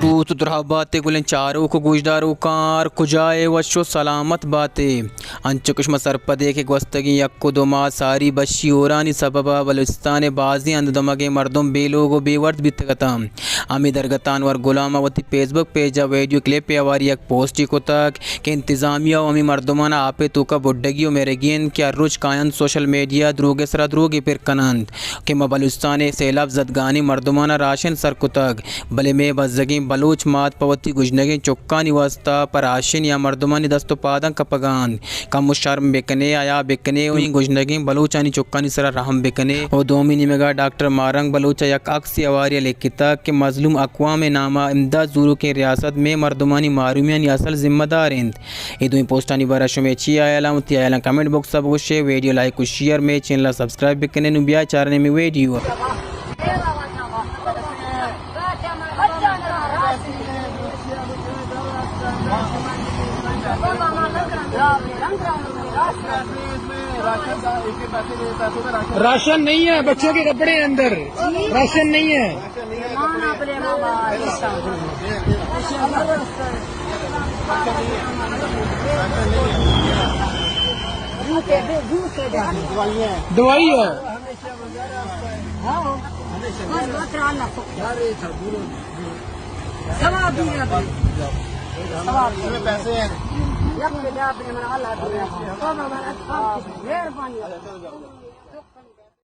روت درہبات گلیں چاروک و گوشداروکاں، ہر کجا ئے وش و سلامت بات ئے۔ انچو کہ شما سرپد ئے کہ گوستگیں یک و دو ماہ ساری بشی ہورانی سبب ءَ بلوچستان ءِ بازیں ہند و دمگیں مردم بے لوگ و بے ورد بیتگ اتاں۔ ہمے درگت ءَ انور گلام ءَ وتی فیس بک پیج ءَ ویڈیو کلپے ہواری یک پوسٹے کتگ کہ انتظامیہ و ہمے مردماں آپ ءِ توکا بڈگی و مرگی انت کہ ہر روچ کاینت سوشل میڈیا ءَ دروگ ءِ سرا دروگے پر کننت کہ ما بلوچستان ءِ سیلاب زدگانی مردماں راشن سر کتگ، بلے مئے بزگیں بلوچ مات پہ وتی گژنگیں چکانی واستا پہ راشن یا مردمانی دست و پاداں کپگا انت۔ کمو شرم بکنے، حیا بکنے و اے گژنگیں بلوچانی چکانی سرا رحم بکنے۔ و دومی نیمگا ڈاکٹر ماہ رنگ بلوچ ءَ یک عکسے ہواری ءَ لکھتگ کہ مظلوم اقوام نامہ امداد زوروکیں ریاست مئے مردمانی محرومیانی اصل ذمہ دار انت۔ اے دوئیں پوسٹانی بارہ ءَ شمئے چی ہیالاں؟ وتی ہیالاں کمنٹ باکس ءَ بگوشے، ویڈیو لائک و شیئر، مئے چینل ءَ سبسکرائب بکنے، نوں بیا چارنے مئے ویڈیو۔ راشن نہیں ہے، بچوں کے کپڑے ہیں اندر، راشن نہیں ہے۔ دوائی ہے۔ مہربانی۔